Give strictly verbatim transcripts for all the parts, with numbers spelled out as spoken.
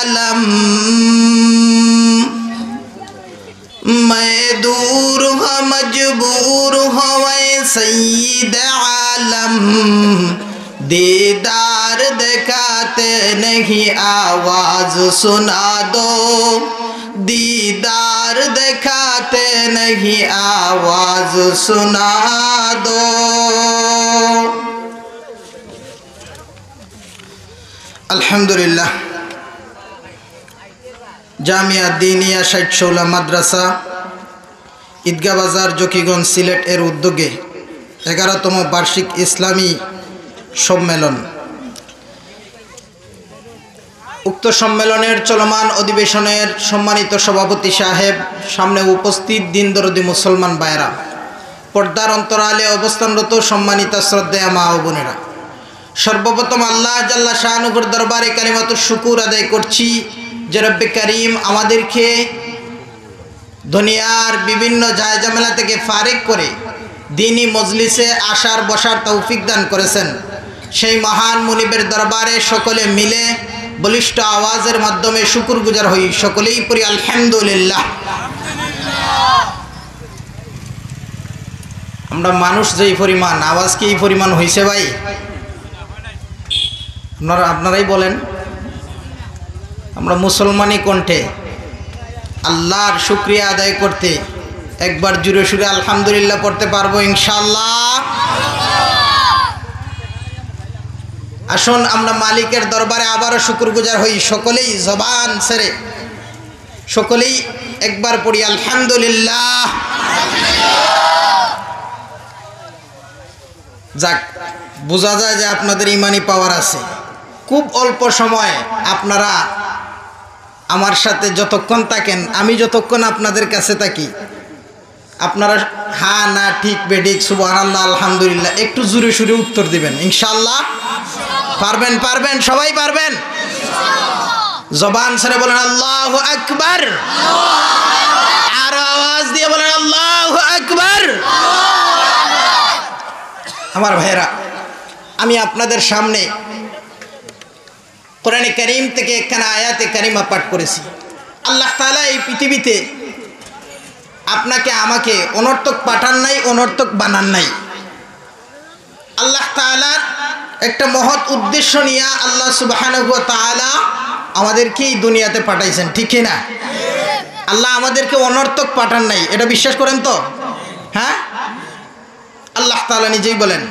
عالم، میں دور ہوں مجبور ہوں اے سید عالم، دیدار دکھاتے نہیں آواز سنا دو، دیدار دکھاتے نہیں آواز سنا دو۔ الحمدللہ، জামিয়া দিনিয়া ষাট শৌলা মাদ্রাসা, ঈদগাহ বাজার, জকিগঞ্জ, সিলেট এর উদ্যোগে এগারোতম বার্ষিক ইসলামী সম্মেলন। উক্ত সম্মেলনের চলমান অধিবেশনের সম্মানিত সভাপতি সাহেব, সামনে উপস্থিত দিন দরদি মুসলমান ভাইরা, পর্দার অন্তরালে অবস্থানরত সম্মানিতা শ্রদ্ধেয়া মা ও বোনেরা, সর্বপ্রথম আল্লাহ জাল্লা শানুহুর দরবারে কালিমাতুশ শুকুর আদায় করছি যে রব্বে করিম আমাদেরকে দুনিয়ার বিভিন্ন ঝামেলা থেকে ফারেক করে দিনী মজলিসে আসার বসার তৌফিক দান করেছেন। সেই মহান মুনিবের দরবারে সকলে মিলে বলিষ্ঠ আওয়াজের মাধ্যমে শুকুর গুজার হই, সকলেই পড়ি আলহামদুলিল্লাহ। আমরা মানুষ যেই পরিমাণ, আওয়াজ কি এই পরিমাণ হইছে ভাই? আপনারা, আপনারাই বলেন। আমরা মুসলমানি কণ্ঠে আল্লাহর শুকরিয়া আদায় করতে একবার জোরে সুরে আলহামদুলিল্লাহ পড়তে পারবো ইনশাআল্লাহ। আসুন আমরা মালিকের দরবারে আবারও শুকুর গুজার হই, সকলেই জবান ছেড়ে সকলেই একবার পড়ি আলহামদুলিল্লাহ। যাক, বোঝা যায় যে আপনাদের ইমানি পাওয়ার আছে। খুব অল্প সময় আপনারা আমার সাথে যতক্ষণ থাকেন, আমি যতক্ষণ আপনাদের কাছে থাকি, আপনারা হ্যাঁ, না, ঠিক, বেঠিক, সুবহানাল্লাহ, আলহামদুলিল্লাহ একটু জোরে সুরে উত্তর দিবেন ইনশাআল্লাহ। পারবেন, পারবেন, সবাই পারবেন। জবান ছেড়ে বলেন আল্লাহু আকবার। আরো আওয়াজ দিয়ে বলেন আল্লাহু আকবার। আমার ভাইরা, আমি আপনাদের সামনে কোরআনে কারীম থেকে একখানা আয়াতে কারিমা পাঠ করেছি। আল্লাহ তাআলা এই পৃথিবীতে আপনাকে আমাকে অনর্থক পাঠান নাই, অনর্থক বানান নাই। আল্লাহ তাআলার একটা মহৎ উদ্দেশ্য নিয়ে আল্লাহ সুবহানাহু ওয়া তাআলা আমাদেরকে এই দুনিয়াতে পাঠাইছেন, ঠিক কি না? আল্লাহ আমাদেরকে অনর্থক পাঠান নাই, এটা বিশ্বাস করেন তো? হ্যাঁ, আল্লাহ তাআলা নিজেই বলেন,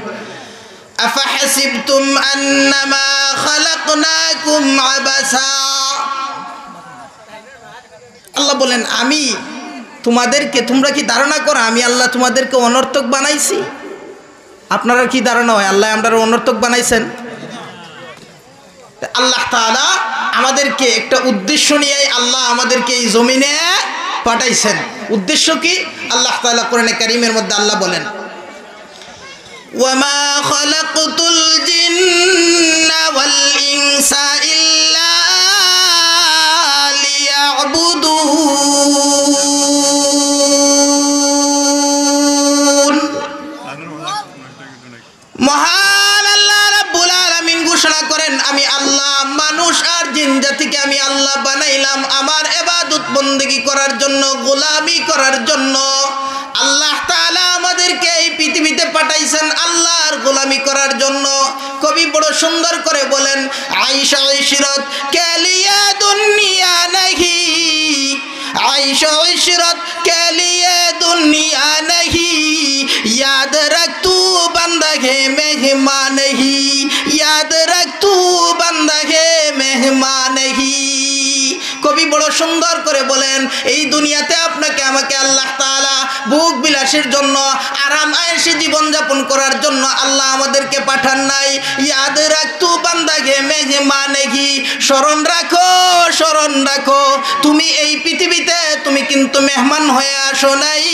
আফাহাসিবতুম আন্নামা খালাকনাকুম আবাসা। আল্লাহ বলেন, আমি তোমাদেরকে, তোমরা কি ধারণা করো আমি আল্লাহ তোমাদেরকে অনর্থক বানাইছি? আপনারা কি ধারণা হয় আল্লাহ আমরারে অনর্থক বানাইছেন? আল্লাহ তাআলা আমাদেরকে একটা উদ্দেশ্য নিয়ে আল্লাহ আমাদেরকে এই জমিনে পাঠাইছেন। উদ্দেশ্য কি? আল্লাহ তাআলা কোরআনে কারীমের মধ্যে আল্লাহ বলেন, ওয়ামা খালাকতুল জিন্না ওয়াল ইনসা ইল্লা লিয়াবুদুন। মহান আল্লাহ রাব্বুল আলামিন ঘোষণা করেন, আমি আল্লাহ মানুষ আর জিন জাতিকে আমি আল্লাহ বানাইলাম আমার ইবাদত বন্দেগী করার জন্য, গোলামি করার জন্য। আল্লাহ তাআলা আমাদেরকে এই পৃথিবীতে পাঠাইছেন আল্লাহর গোলামি করার জন্য। কবি বড় সুন্দর করে বলেন, আইশ ইশরত কে লিয়ে দুনিয়া নেহি, আইশ ইশরত কে লিয়ে দুনিয়া নেহি, ইয়াদ রাখ তু বান্দা হে মেহমান নেহি, ইয়াদ রাখ তু বান্দা হে মেহমান নেহি। কবি বড় সুন্দর করে বলেন, এই দুনিয়াতে আপনাকে আমাকে আল্লাহ তাআলা ভোগ বিলাসের জন্য, আরাম আয়েশে জীবন যাপন করার জন্য আল্লাহ আমাদেরকে পাঠান নাই। ইয়াদ রাখ তু বান্দা হে মেহমান নেহি, স্মরণ রাখো, স্মরণ রাখো, তুমি এই পৃথিবীতে তুমি কিন্তু মেহমান হয়ে আসো নাই।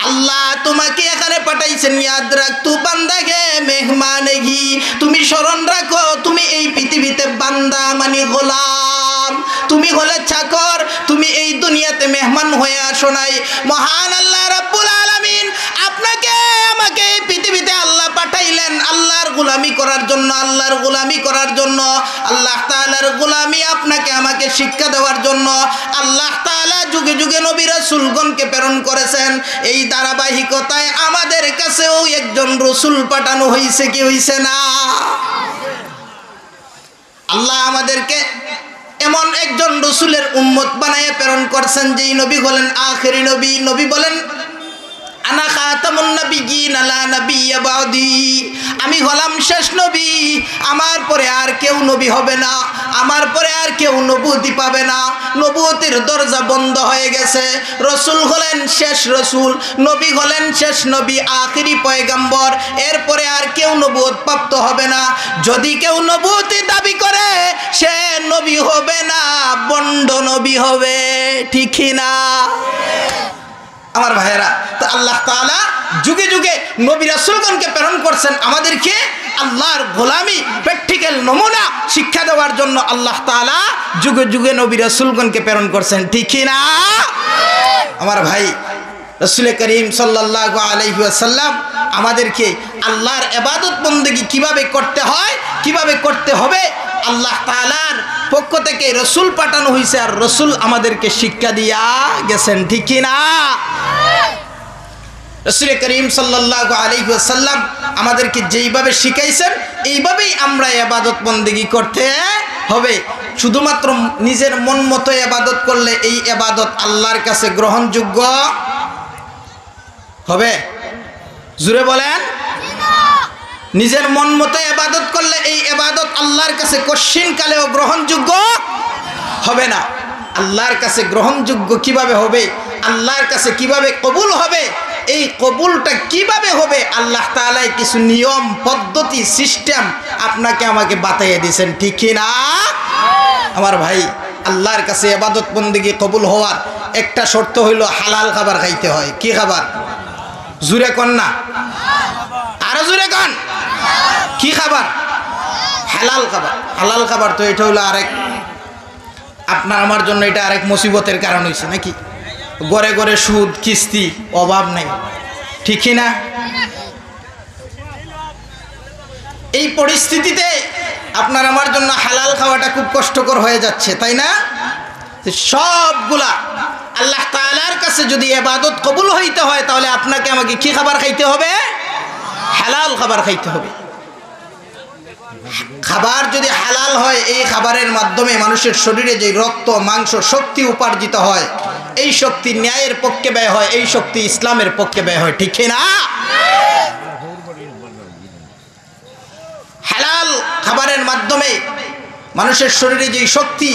আল্লাহ তোমাকে এখানে পাঠাইছেন, ইয়াদ রাখ তু বান্দা হে মেহমান নেহি, তুমি স্মরণ রাখো, তুমি এই পৃথিবীতে বান্দা মানে গোলাম, তুমি হলে চাকর, তুমি এই দুনিয়াতে মেহমান হয়ে আসো নাই। মহান আল্লাহ রাব্বুল আলামিন আপনাকে আমাকে এই পৃথিবীতে আল্লাহ পাঠাইলেন আল্লাহর গোলামি করার জন্য, আল্লাহর গোলামি করার জন্য। আল্লাহ তাআলার গোলামি আপনার আপনাকে আমাকে শিক্ষা দেওয়ার জন্য আল্লাহ তাআলা যুগে যুগে নবী রাসূলগণকে প্রেরণ করেছেন। এই ধারাবাহিকতায় আমাদের কাছেও একজন রসুল পাঠানো হয়েছে কি হয়েছে না? আল্লাহ আমাদেরকে এমন একজন রসুলের উম্মত বানাইয়া প্রেরণ করছেন, যেই নবী হলেন আখেরি নবী। নবী বলেন, "আনা খাতামুন নাবিয়্যিন লা নাবিয়্যা বাদি।" আমি হলাম শেষ নবী, আমার পরে আর কেউ নবী হবে না, আমার পরে আর কেউ নবুয়তি পাবে না। নবুয়তির দরজা বন্ধ হয়ে গেছে। রসুল হলেন শেষ রসুল, নবী হলেন শেষ নবী, আখেরি পয়গম্বর। এরপরে আর কেউ নবুয়ত প্রাপ্ত হবে না। যদি কেউ নবুয়তি দাবি করে, সে নবী হবে না, ভণ্ড নবী হবে। ঠিক কি না? আমার ভাইয়েরা, তো আল্লাহ তাআলা যুগে যুগে নবী রাসূলগণকে প্রেরণ করছেন আমাদেরকে আল্লাহর গোলামি, প্র্যাকটিক্যাল নমুনা শিক্ষা দেওয়ার জন্য। আল্লাহ তাআলা যুগে যুগে নবী রাসূলগণকে প্রেরণ করছেন, ঠিক কি না? আমার ভাই, রাসূলে করিম সাল্লাল্লাহু আলাইহি ওয়াসাল্লাম আমাদেরকে আল্লাহর ইবাদত বন্দেগী কিভাবে করতে হয়, কিভাবে করতে হবে, আল্লাহ তাআলার পক্ষ থেকে রসুল পাঠানো হয়েছে, আর রসুল আমাদেরকে শিক্ষা দিয়া গেছেন, ঠিক কি না? রাসূলে করিম সাল্লাল্লাহু আলাইহি ওয়াসাল্লাম আমাদেরকে যেইভাবে শিখাইছেন, এইভাবেই আমরা ইবাদত বন্দেগী করতে হবে। শুধুমাত্র নিজের মন মতো ইবাদত করলে এই ইবাদত আল্লাহর কাছে গ্রহণযোগ্য হবে? জুরে বলেন। নিজের মন মতো ইবাদত করলে এই ইবাদত আল্লাহর কাছে কশিন কালেও গ্রহণযোগ্য হবে না। আল্লাহর কাছে গ্রহণযোগ্য কিভাবে হবে, আল্লাহর কাছে কিভাবে কবুল হবে, এই কবুলটা কিভাবে হবে, আল্লাহ তাআলায় কিছু নিয়ম, পদ্ধতি, সিস্টেম আপনাকে আমাকে বাতাইয়া দিয়েছেন, ঠিক কি না? আমার ভাই, আল্লাহর কাছে ইবাদত বন্দেগী কবুল হওয়ার একটা শর্ত হইল হালাল খাবার খাইতে হয়। কি খাবার? জুরে কন না, আরো জুরে কন। কি খাবার? হালাল খাবার। হালাল খাবার তো এটা হইলো আরেক, আপনার আমার জন্য এটা আরেক মুসিবতের কারণ হইছে নাকি? ঘরে ঘরে সুদ, কিস্তি, অভাব নাই, ঠিক কি না? এই পরিস্থিতিতে আপনার আমার জন্য হালাল খাওয়াটা খুব কষ্টকর হয়ে যাচ্ছে, তাই না? তো সবগুলা আল্লাহ তাআলার কাছে যদি ইবাদত কবুল হইতে হয়, তাহলে আপনাকে আমাকে কি খাবার খাইতে হবে? হালাল খাবার খাইতে হবে। খাবার যদি হালাল হয়, এই খাবারের মাধ্যমে মানুষের শরীরে যে রক্ত, মাংস, শক্তি উপার্জিত হয়, এই শক্তি ন্যায়ের পক্ষে ব্যয় হয়, এই শক্তি ইসলামের পক্ষে ব্যয় হয়, ঠিক কি না? হালাল খাবারের মাধ্যমে মানুষের শরীরে যে শক্তি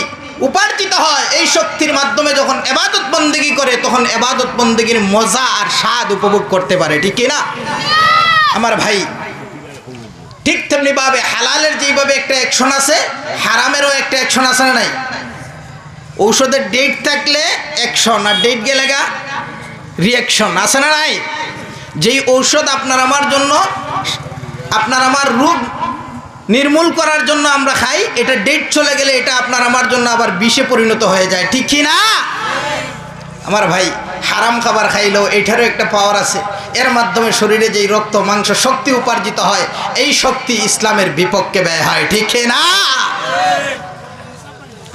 উপার্জিত হয়, এই শক্তির মাধ্যমে যখন ইবাদত বন্দেগী করে, তখন ইবাদত বন্দেগীর মজা আর স্বাদ উপভোগ করতে পারে, ঠিক কি না? আমার ভাই, ঠিক তেমনি ভাবে হালালের যেইভাবে একটা অ্যাকশন আছে, হারামেরও একটা অ্যাকশন আছে না নাই? ঔষধের ডেট থাকলে অ্যাকশন, আর ডেট গেলেগা রিয়াকশন, আছে না নাই? যেই ঔষধ আপনার আমার জন্য, আপনার আমার রোগ নির্মূল করার জন্য আমরা খাই, এটা ডেট চলে গেলে এটা আপনার আমার জন্য আবার বিষে পরিণত হয়ে যায়, ঠিক কি না? আমার ভাই, হারাম খাবার খাইলেও এইটারও একটা পাওয়ার আছে। এর মাধ্যমে শরীরে যেই রক্ত, মাংস, শক্তি উপার্জিত হয়, এই শক্তি ইসলামের বিপক্ষে ব্যয় হয়, ঠিক কি না?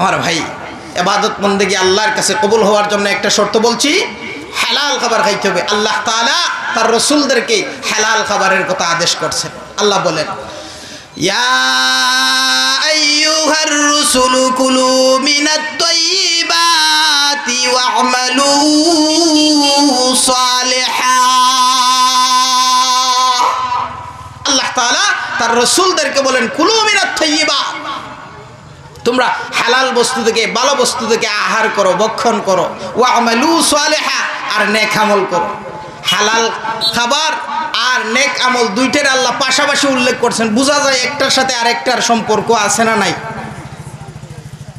আমার ভাই, ইবাদত বন্দেগী আল্লাহর কাছে কবুল হওয়ার জন্য একটা শর্ত বলছি, হালাল খাবার খাইতে হবে। আল্লাহ তাআলা তার রসুলদেরকে হালাল খাবারের কথা আদেশ করছেন। আল্লাহ বলেন, "ইয়া আইয়ুহার রুসুলু কুলু মিনাত তাইয়্যিবাতি ওয়া'মালু সালিহা।" আল্লাহ তাআলা তার রসুলদেরকে বলেন, "কুলু মিনাত তাইয়্যিবাত।" তোমরা হালাল বস্তু থেকে, ভালো বস্তু থেকে আহার করো, ভক্ষণ করো। ওয়া'মালু সালিহা, আর নেক আমল করো। হালাল খাবার আর নেক আমল দুইটার আল্লাহ পাশাপাশি উল্লেখ করছেন। বোঝা যায় একটার সাথে আরেকটার সম্পর্ক আছে না নাই?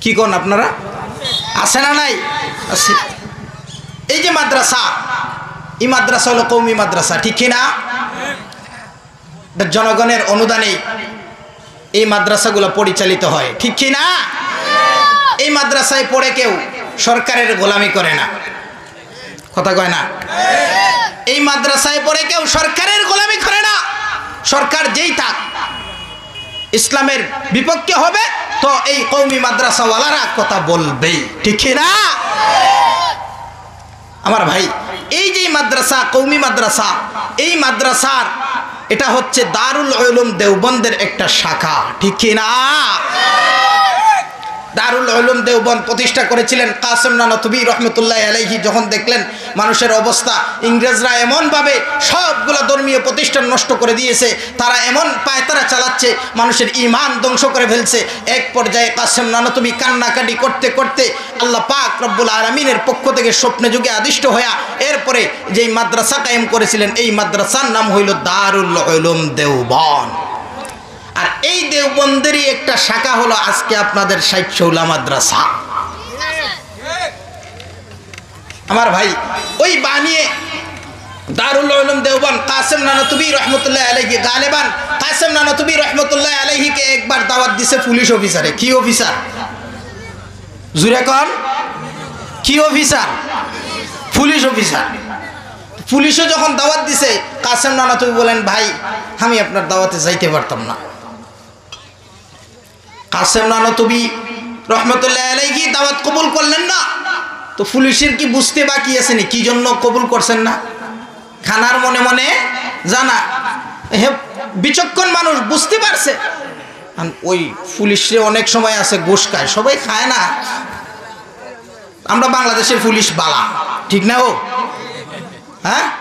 কি কন আপনারা? আছে না নাই? আছে। এই যে মাদ্রাসা, এই মাদ্রাসা হলো কওমি মাদ্রাসা, ঠিক কি না? এটা জনগণের অনুদানেই এই মাদ্রাসাগুলো পরিচালিত হয়, ঠিক কি না? এই মাদ্রাসায় পড়ে কেউ সরকারের গোলামি করে না, কথা কয় না? এই মাদ্রাসায় পড়ে কেউ সরকারের গোলামি করে না। সরকার যেই থাক, ইসলামের বিপক্ষে হবে, তো এই কওমি মাদ্রাসাওয়ালারা কথা বলবেই, ঠিক কি না? আমার ভাই, এই যে মাদ্রাসা, কওমি মাদ্রাসা, এই মাদ্রাসার, এটা হচ্ছে দারুল উলুম দেওবন্দের একটা শাখা, ঠিক কি না? দারুল উলুম দেওবন্দ প্রতিষ্ঠা করেছিলেন কাসেম নানতুবি রহমতুল্লাহ আলাইহি। যখন দেখলেন মানুষের অবস্থা, ইংরেজরা এমনভাবে সবগুলা ধর্মীয় প্রতিষ্ঠান নষ্ট করে দিয়েছে, তারা এমন পায়তারা চালাচ্ছে, মানুষের ইমান ধ্বংস করে ফেলছে। এক পর্যায়ে কাসেম নানতুবি কান্নাকাটি করতে করতে আল্লাহ পাক রব্বুল আলামিনের পক্ষ থেকে স্বপ্নে যুগে আদিষ্ট হইয়া এরপরে যেই মাদ্রাসা কায়েম করেছিলেন, এই মাদ্রাসার নাম হইল দারুল উলুম দেওবন্দ। আর এই দেওবন্দেরই একটা শাখা হলো আজকে আপনাদের ষাট শৌলা মাদ্রাসা। আমার ভাই, ওই বানিয়ে দারুল উলুম দেওবন্দ, কাসেম নানতুবি রহমতুল্লাহ আলাইহি, গালেবান কাসেম নানতুবি রহমতুল্লাহ আলাইহিকে একবার দাওয়াত দিছে পুলিশ অফিসারে। কি অফিসার? জুরে কন, কি অফিসার? Police officer. পুলিশে যখন দাওয়াত দিছে, কাসেম নানতুবি বলেন, "ভাই, আমি আপনার দাওয়াতে যাইতে পারতাম না।" কাসেম নানতুবি রহমতুল্লাহ আলাইহি দাওয়াত কবুল করলেন না। তো পুলিশের কি বুঝতে বাকি আছে নি কি জন্য কবুল করছেন না? খানার মনে মনে জানা, হে বিচক্ষণ মানুষ বুঝতে পারছে। আর ওই পুলিশে অনেক সময় আছে ঘুষ খায়, সবাই খায় না। আমরা বাংলাদেশের পুলিশ বালা, ঠিক না? ও, হ্যাঁ।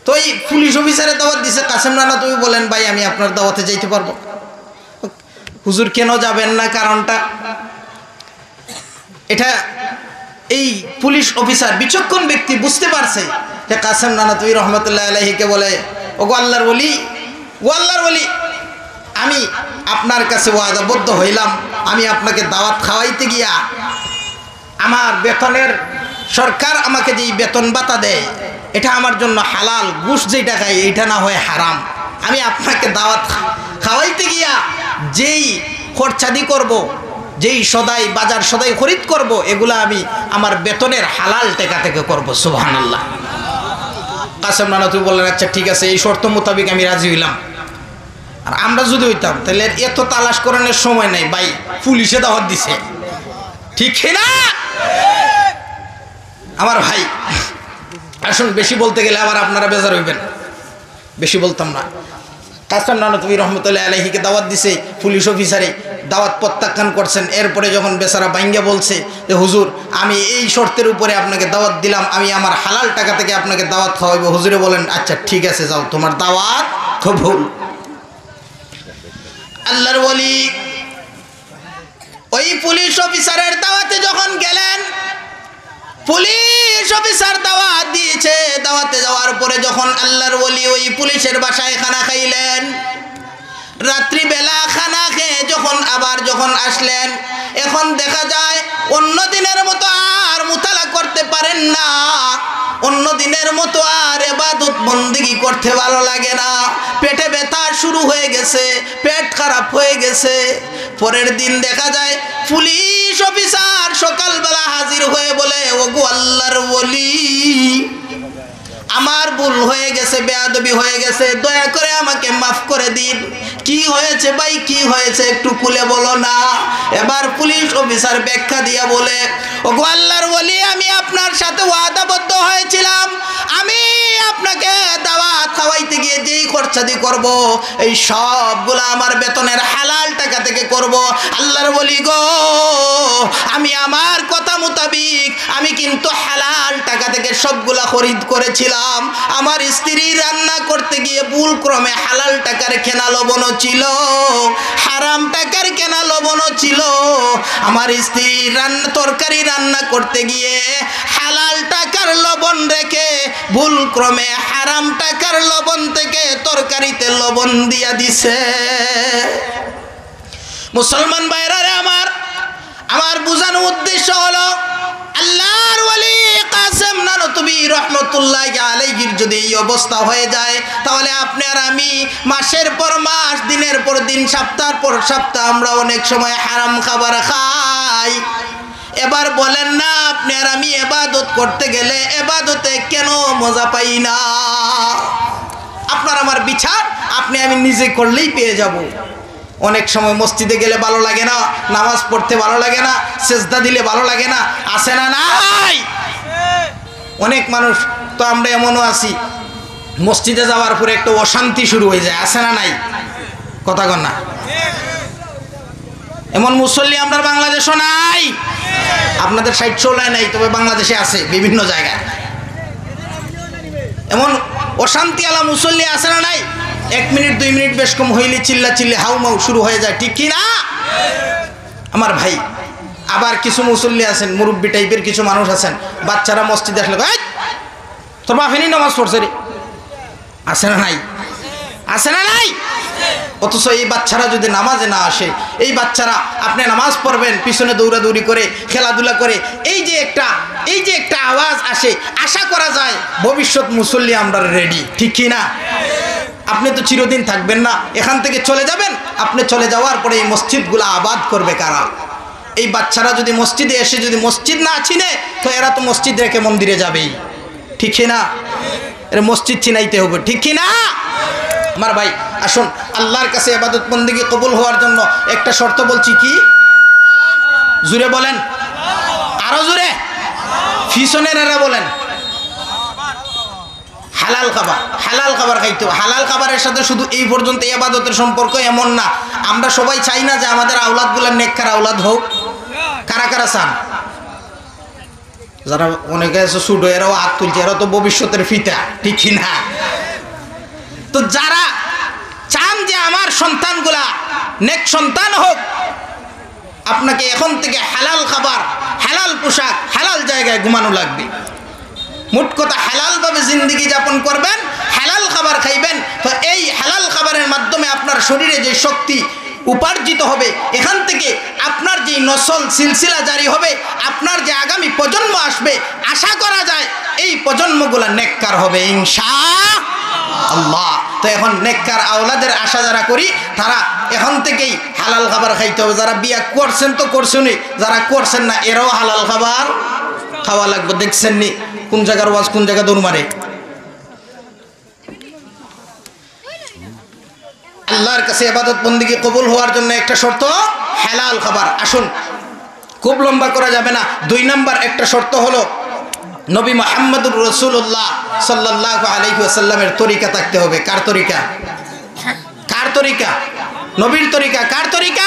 তো এই পুলিশ অফিসারে দাওয়াত দিছে, কাসেম নানতুবি বলেন, "ভাই, আমি আপনার দাওয়াতে যাইতে পারবো।" "হুজুর, কেন যাবেন না, কারণটা?" এটা এই পুলিশ অফিসার, বিচক্ষণ ব্যক্তি, বুঝতে পারছে যে কাসেম নানতুবি রহমতুল্লাহ আলাইহিকে বলে, "ওগো আল্লাহর ওলি, ও আল্লাহর ওলি, আমি আপনার কাছে ওয়াদাবদ্ধ হইলাম, আমি আপনাকে দাওয়াত খাওয়াইতে গিয়া আমার বেতনের, সরকার আমাকে যেই বেতন ভাতা দেয়, এটা আমার জন্য হালাল, ঘুষ যেটা খাই, এটা না হয় হারাম। আমি আপনাকে দাওয়াত খা-, খাওয়াইতে গিয়া যেই খরচাদি করব, যেই সদাই, বাজার সদাই খরিদ করব, এগুলা আমি আমার বেতনের হালাল টাকা থেকে করব।" সুবহানাল্লাহ। কাসেম নানতুবি বললেন, "আচ্ছা, ঠিক আছে, এই শর্ত মোতাবেক আমি রাজি হইলাম।" আর আমরা যদি হইতাম, তাহলে এত তালাশ করানোর সময় নাই ভাই, পুলিশে দাওয়াত দিছে, ঠিক কি না? আমার ভাই, আসুন, বেশি বলতে গেলে আবার আপনারা বেজার হইবেন, বেশি বলতাম না। কাসেম নানতুবি রহমতুল্লাহ আলাইহিকে দাওয়াত দিছে, পুলিশ অফিসারে দাওয়াত প্রত্যাখ্যান করছেন। এরপরে যখন বেচারা বাইঙ্গা বলছে যে, "হুজুর, আমি এই শর্তের উপরে আপনাকে দাওয়াত দিলাম, আমি আমার হালাল টাকা থেকে আপনাকে দাওয়াত খাওয়াইবো।" হুজুরে বলেন, "আচ্ছা, ঠিক আছে, যাও, তোমার দাওয়াত কবুল।" আল্লাহর ওলি ওই পুলিশ অফিসারের দাওয়াতে যখন গেলেন, পুলিশ অফিসার দাওয়াত দিয়েছে, দাওয়াতে যাওয়ার পরে যখন আল্লাহর ওলি ওই পুলিশের বাসায় খানা খাইলেন, রাত্রিবেলা খানা খেয়ে যখন আবার যখন আসলেন, এখন দেখা যায় অন্য দিনের মতো আর মুতালা করতে পারেন না, অন্য দিনের মতো আর এবাদত বন্দেগি করতে ভালো লাগে না, পেটে ব্যথা শুরু হয়ে গেছে, পেট খারাপ হয়ে গেছে। পরের দিন দেখা যায় পুলিশ অফিসার সকালবেলা হাজির হয়ে বলে, "ওগো আল্লাহর ওলি, আমার ভুল হয়ে গেছে, বেয়াদবি হয়ে গেছে, দয়া করে আমাকে মাফ করে দিন।" "কি হয়েছে ভাই, কি হয়েছে, একটু খুলে বলো না।" এবার পুলিশ অফিসার ব্যাখ্যা দিয়া বলে, "ওগো আল্লাহর ওলি, আমি আপনার সাথে ওয়াদাবদ্ধ হয়েছিলাম, আমি আপনাকে দাওয়াত খাওয়াইতে গিয়ে যেই খরচাদি করব, এই সবগুলা আমার বেতনের হালাল টাকা থেকে করব। আল্লাহর ওলি গো, আমি আমার কথা মোতাবিক আমি কিন্তু হালাল টাকা থেকে সবগুলা খরিদ করেছিলাম। আমার স্ত্রী রান্না করতে গিয়ে ভুল ক্রমে হালাল টাকার কেনা লবণও ছিল, হারাম টাকার কেনা লবণও ছিল। আমার স্ত্রী রান্না, তরকারি রান্না করতে গিয়ে হালাল টাকার লবণ রেখে ভুল ক্রমে হারাম টাকার লবণ থেকে তরকারিতে লবণ দিয়া দিছে।" মুসলমান ভাইরা রে আমার, আমার বুঝানোর উদ্দেশ্য হলো, আল্লাহর ওলি কাসেম নানতুবি রহমতুল্লাহ আলাইহির যদি এই অবস্থা হয়ে যায়, তাহলে আপনি আর আমি মাসের পর মাস, দিনের পর দিন, সপ্তাহের পর সপ্তাহ আমরা অনেক সময় হারাম খাবার খাই। এবার বলেন না, আপনি আর আমি এবাদত করতে গেলে এবাদতে কেন মজা পাই না? আপনার আমার বিচার আপনি আমি নিজে করলেই পেয়ে যাব। অনেক সময় মসজিদে গেলে ভালো লাগে না, নামাজ পড়তে ভালো লাগে না, সেজদা দিলে ভালো লাগে না, আছে না নাই? অনেক মানুষ তো আমরা এমনও আছি, মসজিদে যাওয়ার পরে একটা অশান্তি শুরু হয়ে যায়, আছে না নাই? কথা কন না। এমন মুসল্লি আমরার বাংলাদেশও নাই। আপনাদের সাইড চলায় নাই, তবে বাংলাদেশে আছে বিভিন্ন জায়গায়। এমন অশান্তিআলা মুসল্লি আছে না নাই? এক মিনিট দুই মিনিট বেশ কম হইলে চিল্লা চিল্লি হাউমাউ শুরু হয়ে যায়, ঠিক কি না? আমার ভাই, আবার কিছু মুসল্লি আছেন, মুরব্বি টাইপের কিছু মানুষ আছেন, বাচ্চারা মসজিদে আসলে কয়, "এই, তোর বাপে নি নামাজ পড়ছে রে।" আছে না নাই? আছে না নাই? অথচ এই বাচ্চারা যদি নামাজে না আসে, এই বাচ্চারা, আপনি নামাজ পড়বেন, পিছনে দৌড়াদৌড়ি করে, খেলাধুলা করে, এই যে একটা, এই যে একটা আওয়াজ আসে, আশা করা যায় ভবিষ্যৎ মুসল্লি আমরা রেডি, ঠিক কি না? আপনি তো চিরদিন থাকবেন না, এখান থেকে চলে যাবেন। আপনি চলে যাওয়ার পরে এই মসজিদগুলা আবাদ করবে কারা? এই বাচ্চারা যদি মসজিদে এসে যদি মসজিদ না চিনে, তো এরা তো মসজিদ রেখে মন্দিরে যাবেই, ঠিক কি না? এরা মসজিদ চিনাইতে হবে, ঠিক কি না? আমার ভাই, আসুন, আল্লাহর কাছে ইবাদত বন্দেগী কবুল হওয়ার জন্য একটা শর্ত বলছি, কি? জোরে বলেন, আরো জোরে। পিছনের এরা বলেন, হালাল খাবার, হালাল খাবার খাইতে হবে। হালাল খাবারের সাথে শুধু এই পর্যন্ত ইবাদতের সম্পর্ক এমন না। আমরা সবাই চাই না যে আমাদের আওলাদগুলা নেককার আওলাদ হোক। কারা কারা চান? যারা অনেকে আছে ছোট, এরাও হাত তুলছে, এরা তো ভবিষ্যতের ফিতা, ঠিক কি না? তো যারা চান যে আমার সন্তানগুলা নেক সন্তান হোক, আপনাকে এখন থেকে হালাল খাবার, হালাল পোশাক, হালাল জায়গায় ঘুমানো লাগবে। মোট কথা, হালালভাবে জিন্দেগি যাপন করবেন, হালাল খাবার খাইবেন। তো এই হালাল খাবারের মাধ্যমে আপনার শরীরে যে শক্তি উপার্জিত হবে, এখান থেকে আপনার যে নসল সিলসিলা জারি হবে, আপনার যে আগামী প্রজন্ম আসবে, আশা করা যায় এই প্রজন্মগুলা নেককার হবে ইনশা আল্লাহ। তো এখন নেককার আওলাদের আশা যারা করি, তারা এখন থেকেই হালাল খাবার খাইতে হবে। যারা বিয়া করছেন তো করছেনই, যারা করছেন না, এরাও হালাল খাবার খাওয়া লাগবে। দেখছেন নি কোন জায়গার ওয়াজ কোন জায়গা দৌড় মারে? আল্লাহর কাছে ইবাদত বন্দেগী কবুল হওয়ার জন্য একটা শর্ত হালাল খাবার। আসুন, খুব লম্বা করা যাবে না। দুই নাম্বার একটা শর্ত হলো নবী মুহাম্মদুর রাসূলুল্লাহ সাল্লাল্লাহু আলাইহি ওয়াসাল্লামের তরিকা থাকতে হবে। কার তরিকা? কার তরিকা? নবীর তরিকা। কার তরিকা?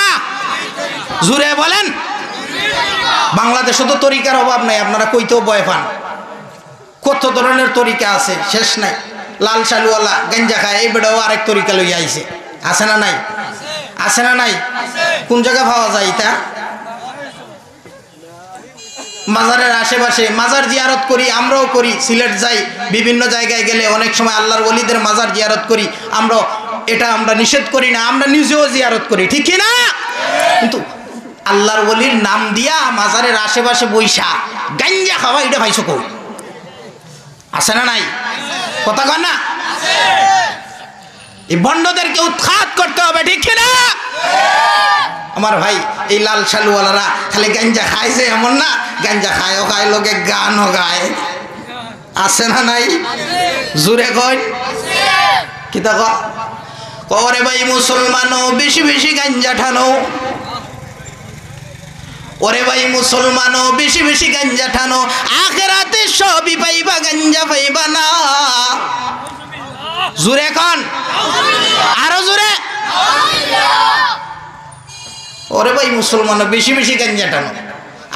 জোরে বলেন। বাংলাদেশে তো তরিকার অভাব নাই, আপনারা কইতেও ভয় পান। কত ধরনের তরিকা আছে, শেষ নাই। লাল শালওয়ালা গাঞ্জা খায়, এই বেটাও আরেক তরিকা লইয়া আইছে। আছে না নাই? আছে না নাই? কোন জায়গা পাওয়া যায় এটা? মাজারের আশেপাশে মাজার জিয়ারত করি, আমরাও করি, সিলেট যাই, বিভিন্ন জায়গায় গেলে অনেক সময় আল্লাহর ওলিদের মাজার জিয়ারত করি। আমরা, এটা আমরা নিষেধ করি না, আমরা নিজেও জিয়ারত করি, ঠিক কি না? কিন্তু আল্লাহর ওলির নাম দিয়া মাজারের আশেপাশে বইসা গাঞ্জা খাওয়া, এটা পাইছো কই? আছে না নাই? কথা কয় না? এই ভণ্ডদেরকে উৎখাত করতে হবে, ঠিক কি না? আমার ভাই, এই লাল শালওয়ালারা খালি গাঞ্জা খায় যে এমন না, গাঞ্জা খায়ও খায়, লগে গানও গায়। আছে না নাই? জোরে কইন। কিতা কয়? কয়, "ওরে ভাই মুসলমানও, বেশি বেশি গাঞ্জা টানো। ওরে ভাই মুসলমানও, বেশি বেশি গাঞ্জা টানো। আখেরাতে সবই পাইবা, গাঞ্জা পাইবা না।" জোরে কইন। আরো জোরে। "ওরে ভাই মুসলমানও, বেশি বেশি গাঞ্জা টানো।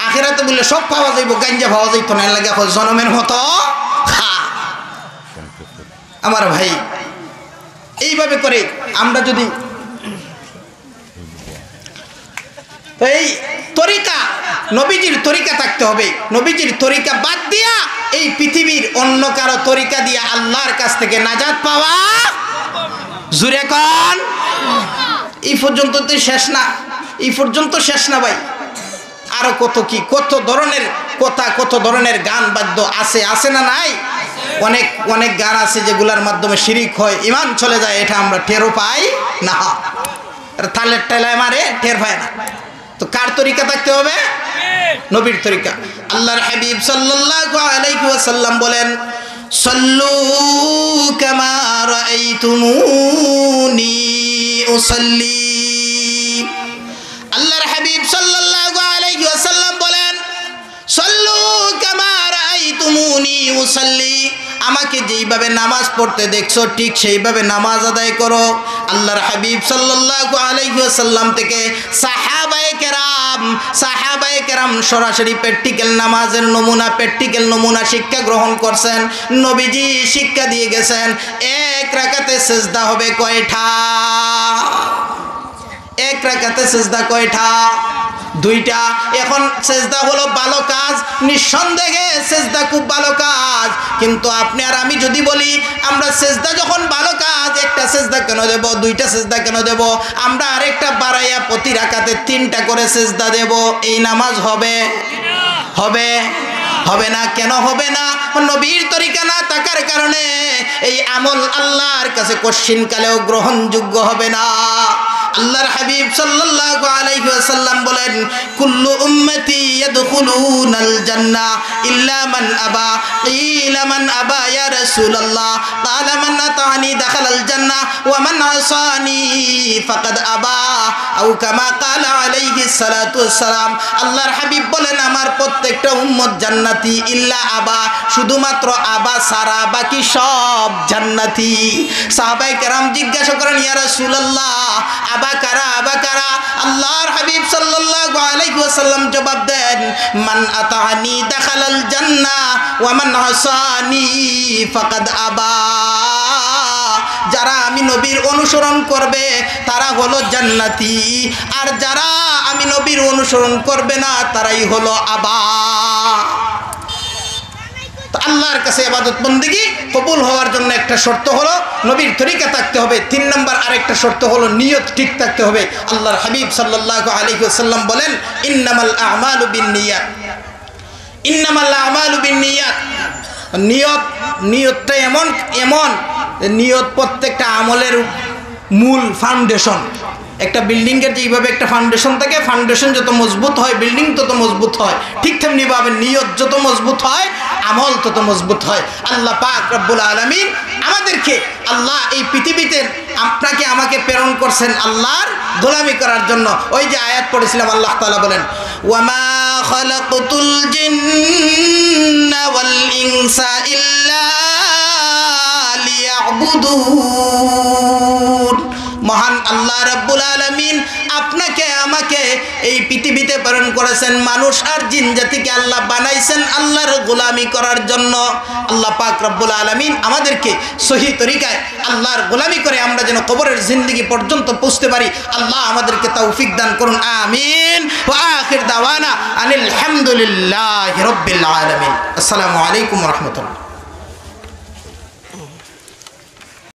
আখেরাতে বুলে সব পাওয়া যাইবো, গাঞ্জা পাওয়া যাইতো না, এর লাগি এখন জনমের মতো খা।" আমার ভাই, এইভাবে করে আমরা যদি, তো এই তরিকা, নবীজির তরিকা থাকতে হবে। নবীজির তরিকা বাদ দিয়া এই পৃথিবীর অন্য কারো তরিকা দিয়া আল্লাহর কাছ থেকে নাজাত পাওয়া, জোরে কইন, এই পর্যন্ত তো শেষ না, এই পর্যন্ত শেষ না ভাই। আরো কত কি, কত ধরনের কথা, কত ধরনের গান বাদ্য আছে, আছে না নাই? অনেক, অনেক গান আছে যেগুলার মাধ্যমে শিরিক হয়, ইমান চলে যায়, এটা আমরা টেরও পাই না। আর তালের টেলায় মারে, টের পায় না। তো কার তরিকা থাকতে হবে? নবীর তরিকা। আল্লাহর হাবিব সাল্লাল্লাহু আলাইহি ওয়াসাল্লাম বলেন, صلوا كما رأيتموني أصلي। আল্লাহর হাবিব সাল্লাল্লাহু আলাইহি ওয়াসাল্লাম বলেন, "সল্লু কামা রাআইতুমুনি উসাল্লি।" আমাকে যেইভাবে নামাজ পড়তে দেখছো, ঠিক সেইভাবে নামাজ আদায় করো। আল্লাহর হাবিব সাল্লাল্লাহু আলাইহি ওয়াসাল্লাম থেকে সাহাবায়ে কেরাম, সাহাবায়ে কেরাম সরাসরি প্র্যাকটিক্যাল নামাজের নমুনা, প্র্যাকটিক্যাল নমুনা শিক্ষা গ্রহণ করছেন। নবীজি শিক্ষা দিয়ে গেছেন, এক রাকাতে সেজদা হবে কয়টা? এক রাকাতে সেজদা কয়টা? দুইটা। এখন সেজদা হলো ভালো কাজ, নিঃসন্দেহে সেজদা খুব ভালো কাজ। কিন্তু আপনি আর আমি যদি বলি, "আমরা সেজদা যখন ভালো কাজ, একটা সেজদা কেন দেব, দুইটা সেজদা কেন দেব, আমরা আরেকটা বাড়াইয়া প্রতি রাকাতে তিনটা করে সেজদা দেব, এই নামাজ হবে?" হবে? হবে না। কেন হবে না? নবীর তরিকা না থাকার কারণে এই আমল আল্লাহর কাছে কশ্চিনকালেও গ্রহণযোগ্য হবে না। আল্লাহর হাবিব সাল্লাল্লাহু আলাইহি ওয়াসাল্লাম বলেন, "কুল্লু উম্মতি ইয়াদখুলুনাল জান্নাহ ইল্লা মান আবা।" কিলা মান আবা ইয়া রাসূলুল্লাহ? ক্বালা মান আতাআনি দাখালাল জান্নাহ ওয়া মান আসানি ফাকাদ আবা, আও কামা ক্বালা আলাইহিস সালাতু ওয়াস সালাম। আল্লাহর হাবিব বলেন, "আমার প্রত্যেকটা উম্মত জান্নাতি, ইল্লা আবা, শুধুমাত্র আবা ছাড়া বাকি সব জান্নাতি।" সাহাবায়ে কেরাম জিজ্ঞাসা করেন, "ইয়া রাসূলুল্লাহ, আবা কারা, আবা কারা?" আল্লাহর হাবিব সাল্লাল্লাহু আলাইহি ওয়াসাল্লাম জবাব দেন, "মান আতাআনি দাখালাল জান্নাহ ওয়া মান আসানি ফাকাদ আবা।" যারা আমি নবীর অনুসরণ করবে, তারা হলো জান্নাতি, আর যারা আমি নবীর অনুসরণ করবে না, তারাই হলো আবা। তো আল্লাহর কাছে ইবাদত বন্দেগী কবুল হওয়ার জন্য একটা শর্ত হলো নবীর তরিকা থাকতে হবে। তিন নম্বর আরেকটা শর্ত হলো নিয়ত ঠিক থাকতে হবে। আল্লাহর হাবিব সাল্লাল্লাহু আলাইহি ওয়াসাল্লাম বলেন, "ইন্নামাল আমালু বিন নিয়াত।" ইন্নামাল আমালু বিন নিয়াত। নিয়ত, নিয়তটা এমন, এমন নিয়ত প্রত্যেকটা আমলের মূল ফাউন্ডেশন। একটা বিল্ডিং এর যেভাবে একটা ফাউন্ডেশন থাকে, ফাউন্ডেশন যত মজবুত হয়, বিল্ডিং তত মজবুত হয়, ঠিক তেমনি ভাবে নিয়ত যত মজবুত হয়, আমল তত মজবুত হয়। আল্লাহ পাক রব্বুল আলামিন আমাদেরকে, আল্লাহ এই পৃথিবীতে আপনাকে আমাকে প্রেরণ করছেন আল্লাহর গোলামি করার জন্য। ওই যে আয়াত পড়েছিলাম, আল্লাহ তাআলা বলেন, "ওয়া মা খালাকতুল জিন্না ওয়াল ইনসা ইল্লা লিয়াবুদুন।" মহান আল্লাহ রাব্বুল আলামিন আপনাকে আমাকে এই পৃথিবীতে প্রেরণ করেছেন, মানুষ আর জিন জাতিকে আল্লাহ বানাইছেন আল্লাহর গোলামি করার জন্য। আল্লাহ পাক রাব্বুল আলামিন আমাদেরকে সহি তরিকায় আল্লাহর গোলামি করে আমরা যেন কবরের জিন্দেগি পর্যন্ত পৌঁছতে পারি। আল্লাহ আমাদেরকে তৌফিক দান করুন, আমিন। ওয়া আখির দাওয়ানা আনিল হামদুলিল্লাহি রাব্বিল আলামিন। আসসালামু আলাইকুম ওয়া রাহমাতুল্লাহ।